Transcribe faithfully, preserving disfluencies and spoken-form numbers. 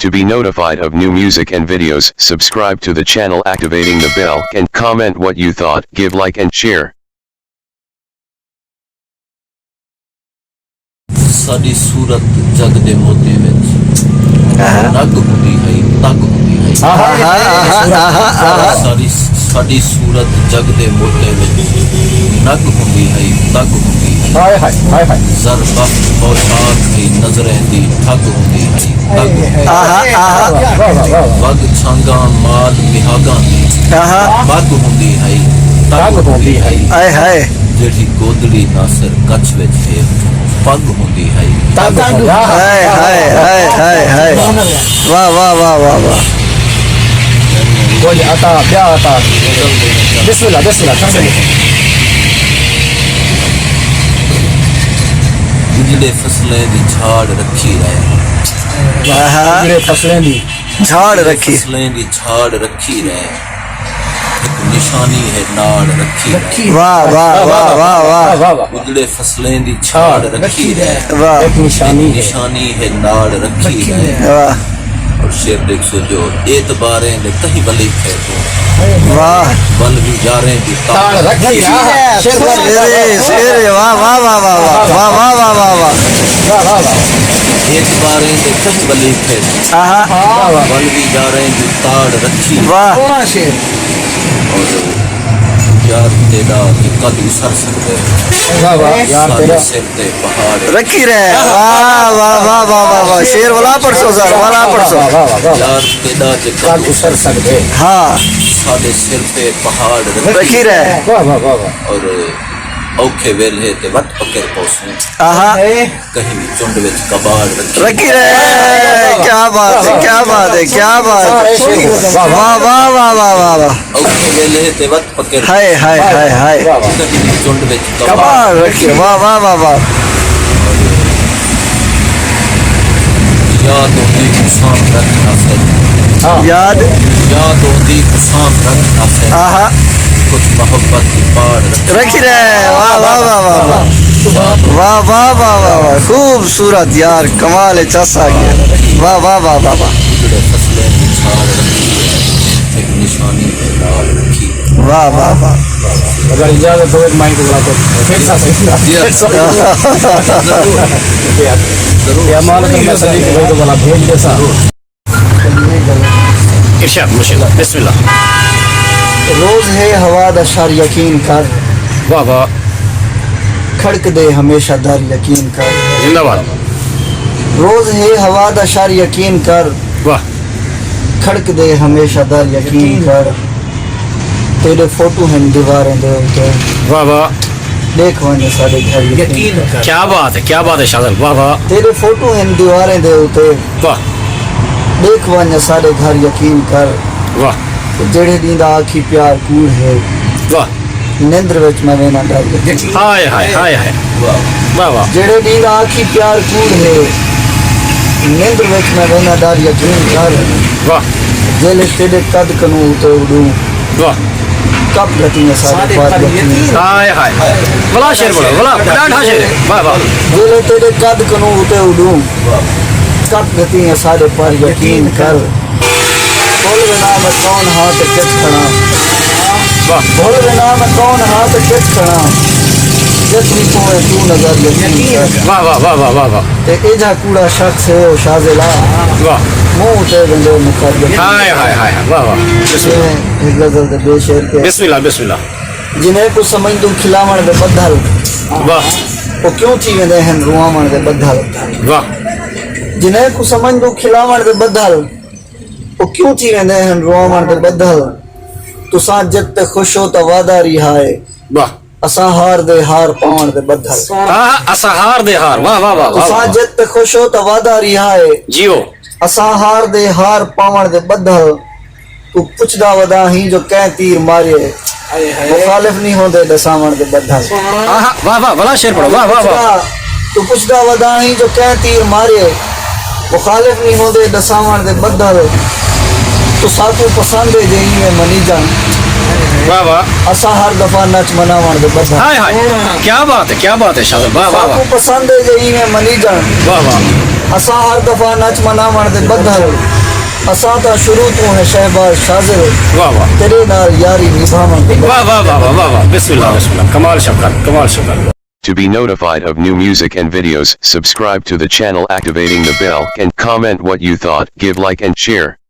To be notified of new music and videos, subscribe to the channel activating the bell and comment what you thought, give like and share. ساݙی صورت جڳ دے موتیں وچ نڳ ہوندی ہئی، تڳ ہوندی ہئی۔ ساݙی، ساݙی صورت جڳ دے موتیں وچ نڳ ہوندی ہئی، تڳ ہوندی ہئی۔ زر بخت پوشاک ہئی، نظریں دی ٹھڳ ہوندی ہئی، تڳ ہوندی ہئی۔ وڳ چھانگاں مال نہاڳاں دی پڳ ہوندی ہئی، تڳ ہوندی ہئی۔ جیڑھی گودڑی ناصر کچھ وچ ہے، پڳ ہوندی ہئی۔ ہائے ہائے ہائے ہائے ہائے۔ واہ واہ واہ واہ واہ۔ کجھ عطا، ٻیا عطا۔ بسم اللہ، بسم اللہ، ٹھنڈ لکھو۔ اجڑے فصلیں دی جھاڑ رکھی رہے۔ آہا۔ اجڑے فصلیں دی۔ جھاڑ رکھی۔ فصلیں دی جھاڑ رکھی رہے۔ ہک نشانی ہے ناڑ رکھی رہے۔ واہ واہ واہ واہ واہ۔ اجڑے فصلیں دی جھاڑ رکھی رہے۔ واہ۔ ہک نشانی ہے ناڑ رکھی رہے۔ واہ۔ اور شعر ݙیکھسو جو اعتباریں دے کہیں ولیکھے توں واہ۔ ول وی یاریں دی تاڑ رکھی رہے۔ شعر، شعر، واہ واہ واہ واہ واہ۔ واہ واہ واہ واہ واہ۔ اعتباریں دے کہیں ولیکھے توں آہا۔ ول وی یاریں دی تاڑ رکھی رہے۔ واہ۔ اور یار تیݙا تے قد اسر سڳدے۔ واہ واہ۔ یار ساݙے تیݙا۔ سر تے پہاڑ۔ رکھی رہے۔ واہ واہ واہ واہ واہ واہ۔ شعر ولا پڑھسو سر، ولا پڑھسو۔ یار تیݙا تے قد اسر سڳدے۔ ہاں۔ ساݙے سر تے پہاڑ رکھی۔ رکھی رہے۔ اور اوکھے ویلھے تے وت پکر پوسوں۔ آہا۔ کہیں وی چنڈ وچ کباڑ رکھی۔ رکھی رہے۔ کیا بات ہے، کیا بات ہے، کیا بات ہے۔ واہ واہ واہ واہ واہ واہ۔ اوکھے ویلھے تے وت پکر۔ ہائے ہائے ہائے ہائے۔ کہیں وی چنڈ وچ کباڑ۔ کباڑ رکھی۔ واہ واہ واہ واہ۔ یاد ہوندی قسم رکھ ناصر۔ یاد۔ یاد ہوندی قسم رکھ ناصر۔ آہا۔ کجھ محبت دی پاڑ رکھی۔ رکھی رہے۔ واہ واہ واہ واہ واہ۔ واہ واہ واہ واہ واہ۔ خوبصورت یار، کمال ہے، چس آ گیا۔ واہ واہ واہ واہ واہ۔ اجڑے فصلیں دی جھاڑ رکھی ہے، ہک نشانی ہے ناڑ رکھی ہے۔ واہ واہ واہ۔ اگر اجازت ہوئے تو میں کو بلا کر پھر سا سکتا۔ ضرور۔ یہ امانت میں سجی کو بلا بھیج دے سا۔ ارشاد مرشد، بسم اللہ۔ روز ہے ہوا دا شر یقین کر، واہ واہ۔ کھڑک دے ہمیشہ در یقین کر۔ زندہ باد۔ روز ہے ہوا دا شر یقین کر، واہ۔ کھڑک دے ہمیشہ در یقین کر۔ تیرے فوٹو ہیں دیواریں دے اتے، واہ واہ۔ ݙیکھ ونڄ ساݙے گھر یقین کر۔ کیا بات ہے، کیا بات ہے شاہ صاحب، واہ واہ۔ تیرے فوٹو ہیں دیواریں دے اتے، واہ۔ ݙیکھ ونڄ ساݙے گھر یقین کر۔ واہ۔ جیڑھے ݙینہہ دا آکھی پیار کوڑ ہے، واہ۔ نندر وچ میں وینا ڈر یقین۔ ہائے ہائے ہائے ہائے۔ واہ واہ۔ جیڑھے ݙینہہ دا آکھی پیار کوڑ ہے، نندر وچ میں وینا ڈر یقین کر۔ واہ۔ جیلے تیݙے قد کنوں اتے اݙوں، واہ۔ کپ گھتی ہے ساݙے پر یقین۔ ہائے ہائے۔ بلا شعر بڑا، بلا ڈاڈھا شعر ہے۔ واہ واہ۔ جیلے تیݙے قد کنوں اتے اݙوں، کپ گھتی ہے ساݙے پر یقین کر۔ بھل وینا میں کون ہاں تے کتھ کھڑاں۔ واہ۔ بھل وینا میں کون ہاں تے کتھ کھڑاں۔ جتھ وی پوویں توں نظر یقین کر۔ واہ واہ واہ واہ واہ واہ۔ تے ایجھا کوڑا شخص ہے او شازیلا۔ واہ۔ منہ اتے ویندے مقدر۔ ہائے ہائے ہائے ہائے، واہ واہ۔ ایویں ہک غزل دے ٻئے شعر تے۔ بسم اللہ، بسم اللہ۔ جنہیں کوں سمجھدوں کھلاوݨ دے ٻدھل، واہ۔ او کیوں تھی ویندے ہن رواوݨ دے ٻدھل۔ واہ۔ جنہیں کوں سمجھدوں کھلاوݨ دے ٻدھل، او کیوں تھی ویندے ہن رواوݨ دے ٻدھل۔ تساں جت تے خوش ہو تاں وعدہ ریہا ہے۔ واہ۔ اساں ہار دے ہار پاوݨ دے ٻدھل۔ آہ، اساں ہار دے ہار، واہ واہ واہ واہ۔ تساں جت تے خوش ہو تاں وعدہ ریہا ہے۔ جیو۔ اساں ہار دے ہار پاوݨ دے ٻدھل۔ توں پچھدا ودا ہیں جو کئیں تیر مارے۔ مخالف نہیں ہوندے ݙساوݨ دے ٻدھل۔ آہا، واہ واہ، بلا شعر پڑھو، واہ واہ واہ۔ پچھدا، توں پچھدا ودا ہیں جو کئیں تیر مارے۔ مخالف نہیں ہوندے ݙساوݨ دے ٻدھل۔ توں ساکوں پسند ہے جے ایویں منیجݨ۔ واہ واہ۔ اساں ہر دفعہ نچ مناوݨ دے ٻدھل۔ ہائے ہائے، کیا بات ہے، کیا بات ہے شاہ صاحب، واہ واہ واہ۔ ساکوں پسند ہے جے ایویں منیجݨ۔ واہ واہ۔ اساں ہر دفعہ نچ مناوݨ دے ٻدھل۔ اساں تاں شروع توں ہیں شہباز شازر۔ واہ واہ۔ تیݙے نال یاری نبھاوݨ دے ٻدھل۔ واہ واہ واہ واہ واہ واہ، بسم اللہ بسم اللہ، کمال شکر، کمال شکر۔ To be notified of new music and videos, subscribe to the channel, activating the bell, and comment what you thought, give like and share.